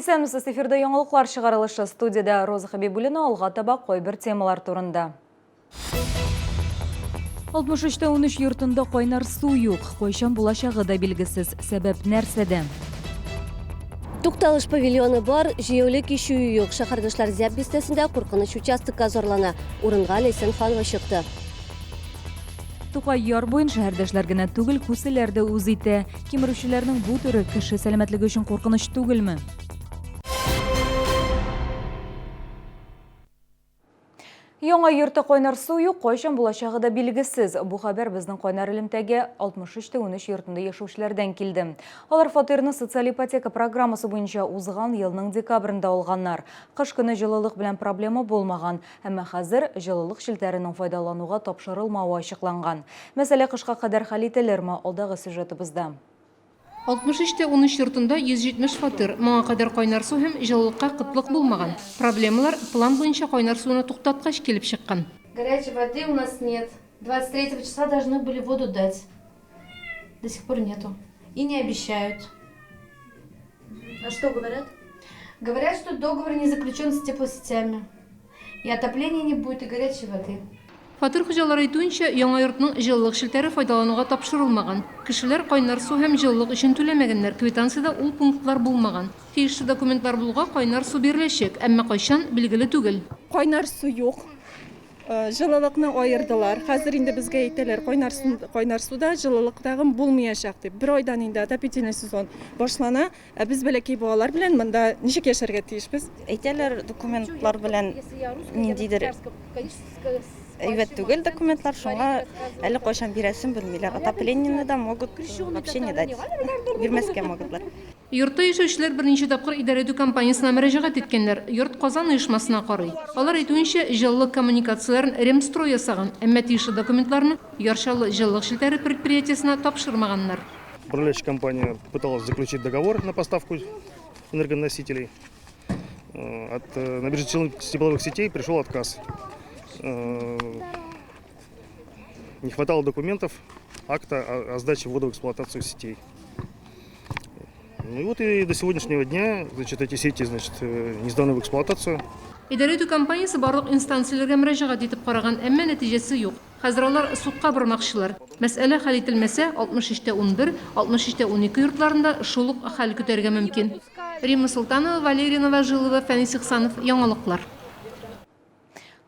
Исәнмесез, эфирда яңалыклар чыгарылышы. Студиядә Роза Хәбибуллина алга таба кайбер темалар турында. 63 тә 13 йортында кайнар су юк. Кайчан булачагы да билгесез. Сәбәп нәрсәдә? Тукталыш павильоны бар, җәяүле кичүе юк. Шәһәрдәшләр Зәб бистәсендә куркыныч участокка зарлана. Урынга Ләйсән Ханова чыкты. Тукай яр буен шәһәрдәшләр генә түгел, күселәр дә үз итә. Кимерүчеләрнең бу төре кеше сәламәтлеге өчен куркыныч түгелме? Яңа йортта кайнар су юк, кайчан булачагы да билгесез. Бу хәбәр безнең кайнар элемтәгә 63 тә 13 йортында яшәүчеләрдән килде. Алар фатирны социаль ипотека программасы буенча узган елның декабрендә алганнар. Кыш көне җылылык белән проблема булмаган. Әмма хәзер җылылык челтәренең файдалануга тапшырылмавы ачыкланган. Мәсьәлә кышка кадәр хәл ителерме, алдагы сюжетыбызда. 63 тә 13 йортында 170 фатир. Моңа кадәр кайнар су һәм җылылыкка кытлык булмаган. Проблемалар план буенча кайнар суны туктаткач килеп чыккан. Горячей воды у нас нет. 23 числа должны были воду дать. До сих пор нету. И не обещают. А что говорят? Говорят, что договор не заключен с теплосетями. И отопления не будет, и горячей воды. Фатир хуҗалары әйтүенчә, яңа йортның җылылык челтәре файдалануга тапшырылмаган. Кешеләр кайнар су һәм җылылык өчен түләмәгәннәр, квитанциядә ул пунктлар булмаган. Тиешле документлар булуга кайнар су биреләчәк, әмма кайчан, билгеле түгел. Кайнар су юк. Җылылыкны аердылар. Хәзер инде безгә әйтәләр, кайнар су, кайнар су да, җылылык тагын булмаячак дип. Бер айдан инде отопительный сезон башлана. Ә без бәләкәй балалар белән монда ничек яшәргә тиешбез? Әйтәләр, документлар белән ниндидер әйбәт түгел документлар, шуңа әле кайчан бирәсен белмиләр. Отоплениене да могут вообще не дать. Бирмәскә могутлар. Йортта яшәүчеләр берничә тапкыр идарә итү компаниясенә мөрәҗәгать иткәннәр. Йорт Казан оешмасына карый. Алар әйтүенчә, җылылык коммуникацияләрен Ремстрой ясаган, әмма тиешле документларны Яр Чаллы җылылык челтәре предприятиесенә тапшырмаганнар. Управляющая компания пыталась заключить договор на поставку энергоносителей. От набережно тепловых сетей пришел отказ. Не хватало документов, акта о сдаче ввода в эксплуатацию сетей. Ну и вот и до сегодняшнего дня, значит, эти сети, значит, не сданы в эксплуатацию. Идарә итү компаниясе барлык инстанцияләргә мөрәҗәгать итеп караган, әмма нәтиҗәсе юк. Хәзер алар судка бармакчылар. Мәсьәлә хәл ителмәсә, 63 тә 11, 63 тә 12 йортларында шул ук хәл көтәргә мөмкин. Римма Солтанова, Валерия Новожилова, Фәнис Ихсанов, Яңалыклар.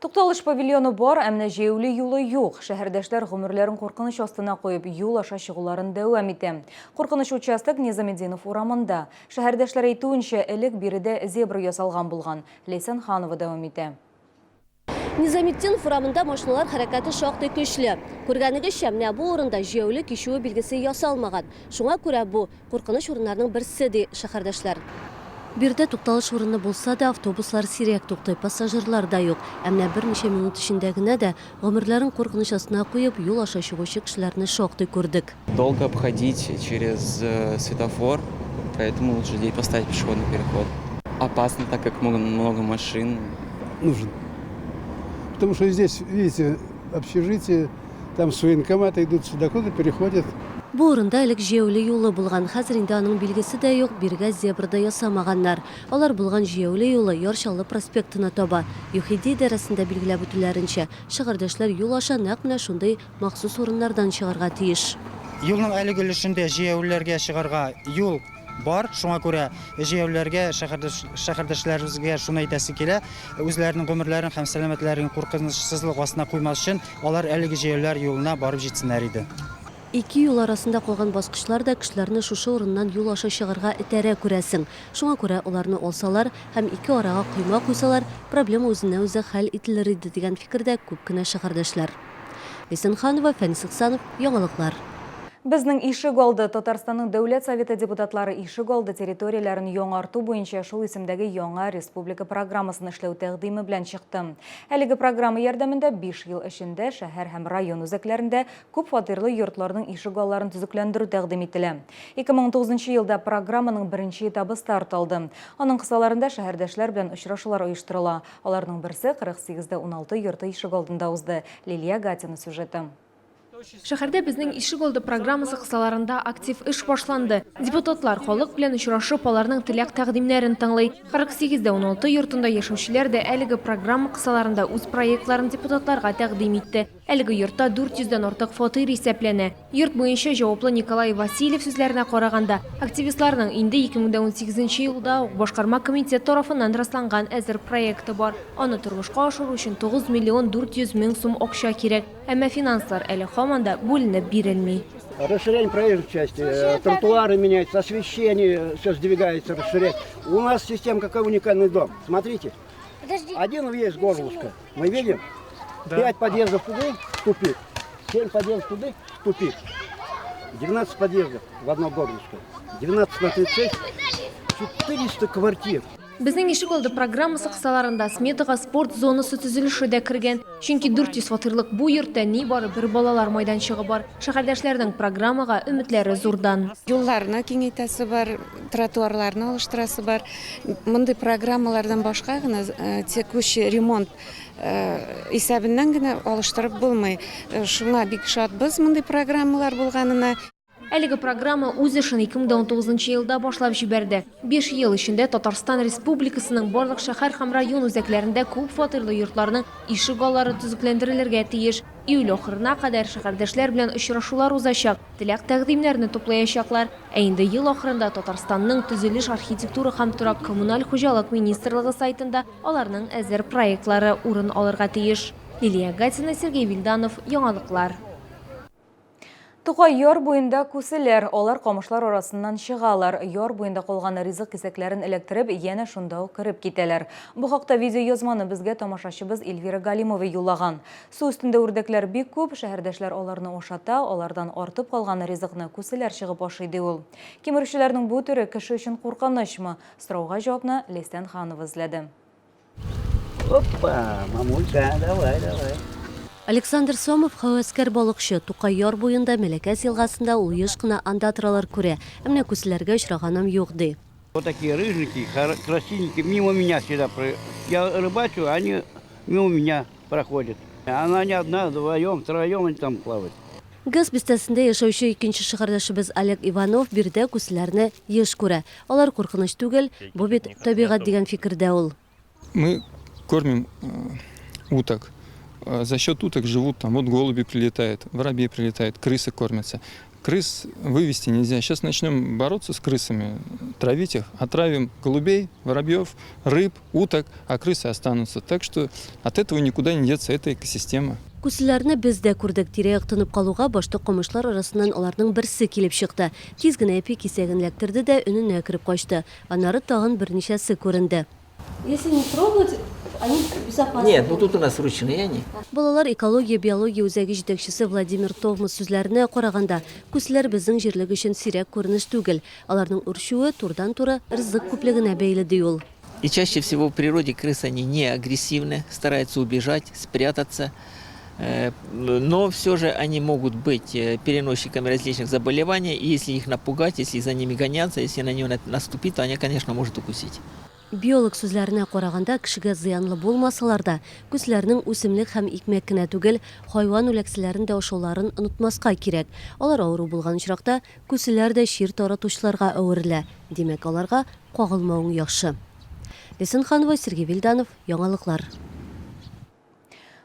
Тукталыш павильоны бар, ә менә җәяүле юлы юк. Шәһәрдәшләр гомерләрен куркыныч астына куеп, юл аша чыгуларын дәвам итә. Куркыныч участок Низаметдинов урамында. Шәһәрдәшләр әйтүенчә, элек биредә зебра ясалган булган. Ләйсән Ханова дәвам итә. Низаметдинов урамында машиналар хәрәкәте шактый көчле. Күргәнегезчә, менә бу урында җәяүле кичүе билгесе ясалмаган. Шуңа күрә бу, Куркыныч урыннарның берсе, ди шәһәрдәшләр. Биредә тукталыш урыны булса да, автобуслар сирәк туктый, пассажирлар да юк. Ә менә берничә минут эчендә генә дә, гомерләрен куркыныч астына куеп, юл аша чыгучы кешеләрне шактый күрдек. Долго обходить через светофор, поэтому лучше здесь поставить пешеходный переход. Опасно, так как много машин. Нужен. Потому что здесь, видите, общежитие, Там с военкомата идут сюда, куда переходят. Бу урында элек җәяүле юлы булган, хәзер инде аның билгесе дә юк, бирегә зебра да ясамаганнар. Алар булган җәяүле юлы Яр Чаллы проспектына таба. ЮХИДИ идарәсендә билгеләп үтүләренчә, шәһәрдәшләр юл аша нәкъ менә шундый махсус урыннардан чыгарга тиеш. Юлның әлеге өлешендә җәяүлеләргә чыгарга юл бар, шуңа күрә җәяүлеләргә, шәһәрдәшләребезгә шуны әйтәсе килә, үзләренең гомерләрен һәм сәламәтләрен куркынычсызлык астына куймас өчен, алар әлеге җәяүлеләр юлына барып җитсеннәр иде. Ике юл арасында калган баскычлар да кешеләрне шушы урыннан юл аша чыгарга этәрә, күрәсең. Шуңа күрә аларны алсалар һәм ике арага койма куйсалар, проблема үзеннән-үзе хәл ителер иде, дигән фикердә күп кенә шәһәрдәшләр. Ләйсән Ханова, Фәнис Ихсанов, Яңалыклар. Безнең ишегалды, Татарстанның Дәүләт Советы депутатлары ишегалды территорияләрен яңарту буенча шул исемдәге яңа республика программасын эшләү тәкъдиме белән чыкты. Әлеге программа ярдәмендә биш ел эчендә шәһәр һәм район үзәкләрендә күп фатирлы йортларның ишегалларын төзекләндерү тәкъдим ителә. 2019 елда программаның беренче этабы старт алды. Аның кысаларында шәһәрдәшләр белән очрашулар оештырыла. Аларның берсе 48 дә 16 йорты ишегалдында узды. Лилия Гатина сюжеты. Шәһәрдә Безнең ишегалды программасы кысаларында актив эш башланды. Депутатлар халык белән очрашып, аларның теләк-тәкъдимнәрен тыңлый. 48 дә 16 йортында яшәүчеләр дә әлеге программа кысаларында үз проектларын депутатларга тәкъдим итте. Әлеге йортта 400 дән артык фатир исәпләнә. Йорт буенча җаваплы Николай Васильев сүзләренә караганда, активистларның инде 2018 елда ук башкарма комитет тарафыннан расланган әзер проекты бар. Аны тормышка ашыру өчен 9 миллион 400 мең сум акча кирәк. Әмма финанслар әле һаман да бүленеп бирелми. Расширение проезжей части, тротуары меняются, освещение все сдвигается, расширять. У нас система какой уникальный дом. Смотрите, один въезд горлышко, мы видим, 5 подъездов туда, тупик, 7 подъездов туда, тупик. 12 подъездов в одно горлышко, 12 на 36, 400 квартир. Безнең ишегалды программасы кысаларында сметага спорт зонасы төзелеше дә кергән. Чөнки 400 фатирлык бу йортта нибары бер балалар майданчыгы бар. Шәһәрдәшләрнең программага өметләре зурдан. Юлларны киңәйтәсе бар, тротуарларны алыштырасы бар. Мондый программалардан башка гына текущий ремонт исәбеннән генә алыштырып булмый. Шуңа бик шатбыз мондый программалар булганына. Әлеге программа үз эшен 2019 елда башлап җибәрде. 5 ел эчендә Татарстан Республикасының барлык шәһәр һәм район үзәкләрендә күп фатирлы йортларның ишек аллары төзекләндерелергә тиеш. Июль ахырына кадәр шәһәрдәшләр белән очрашулар узачак, теләк-тәкъдимнәрне туплаячаклар. Ә инде ел ахырында Татарстанның Төзелеш, архитектура һәм торак-коммуналь хуҗалык министрлыгы сайтында аларның әзер проектлары урын алырга тиеш. Лилия Гатина, Сергей Вильданов, Яңалыклар. Тукай яр буенда күселәр, алар камышлар арасыннан чыгалар. Яр буенда калган ризык кисәкләрен эләктереп, янә шунда ук кереп китәләр. Бу хакта видеоязманы безгә тамашачыбыз Эльвира Галимова юллаган. Су өстендә үрдәкләр бик күп, шәһәрдәшләр аларны ашата, алардан артып калган ризыкны күселәр чыгып ашый, ди ул. Кимерүчеләрнең бу төре кеше өчен куркынычмы? Сорауга җавапны Ләйсән Ханова эзләде. Опа, мамулька, давай, давай. Александр Сомов һәвәскәр балыкчы. Тукай яр буенда, Мәләкәс елгасында ул еш кына андатралар күрә. Ә менә күселәргә очраганым юк, ди. Вот такие рыженькие, красивенькие, мимо меня всегда. Я рыбачу, они мимо меня проходят. Она не одна, вдвоем, втроем они там плавают. ГЭС бистәсендә яшәүче икенче шәһәрдәшебез Олег Иванов биредә күселәрне еш күрә. Алар куркыныч түгел, бу бит табигать дигән фикердә ул. Мы кормим уток. За счет уток живут там, вот голуби прилетают, воробьи прилетают, крысы кормятся. Крыс вывести нельзя. Сейчас начнем бороться с крысами, травить их. Отравим голубей, воробьев, рыб, уток, а крысы останутся. Так что от этого никуда не деться, это экосистема. Күселәрне без дә күрдек. Тирә-як тынып калуга, башта камышлар арасыннан аларның берсе килеп чыкты. Тиз генә ипи кисәген эләктерде дә өненә кереп качты. Аннары тагын берничәсе күренде. Если не трогать, они безопасны. Нет, ну тут у нас ручные они. Балалар экология-биология үзәге җитәкчесе Владимир Товмас сүзләренә караганда, күселәр безнең җирлек өчен сирәк күренеш түгел. Аларның үрчүе турыдан-туры ризык күплегенә бәйле, ди ул. И чаще всего в природе крысы они не агрессивны, стараются убежать, спрятаться. Но все же они могут быть переносчиками различных заболеваний. И если их напугать, если за ними гоняться, если на них наступить, то они, конечно, могут укусить. Биолог сүзләренә караганда, кешегә зыянлы булмасалар да, күселәрнең үсемлек һәм икмәк кенә түгел, хайван үләксәләрен дә ашауларын онытмаска кирәк. Алар авыру булган очракта, күселәр дә чир таратучыларга әверелә. Димәк, аларга кагылмавың яхшы. Лесен Ханова, Сергей Вильданов, Яңалыклар.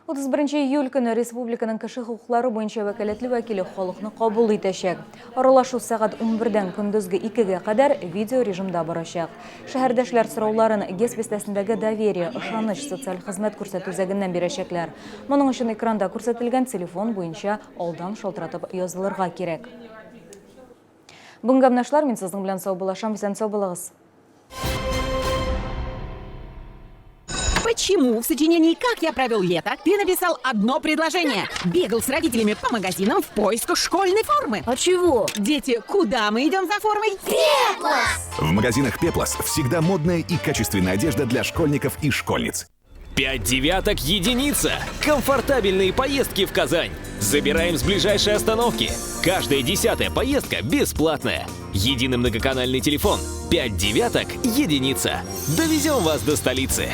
31 июль көне республиканың кеше хокуклары буенча вәкаләтле вәкиле халыкны кабул итәчәк. Аралашу сәгать 11-дән көндезге 2-гә кадәр видео режимда барачак. Шәһәрдәшләр сорауларын ГЭС бистәсендәге Доверие, ышаныч социаль хезмәт күрсәтү үзәгеннән бирәчәкләр. Моның өчен экранда күрсәтелгән телефон буенча алдан шалтыратып язылырга кирәк. Бүгенге менә шулар, мин сезнең белән саубуллашам, исән сау булыгыз. Почему в сочинении «Как я провел лето» ты написал одно предложение? Бегал с родителями по магазинам в поисках школьной формы. А чего? Дети, куда мы идем за формой? Пеплос! В магазинах Пеплос всегда модная и качественная одежда для школьников и школьниц. 5 девяток единица. Комфортабельные поездки в Казань. Забираем с ближайшей остановки. Каждая 10-я поездка бесплатная. Единый многоканальный телефон. 5 девяток единица. Довезем вас до столицы.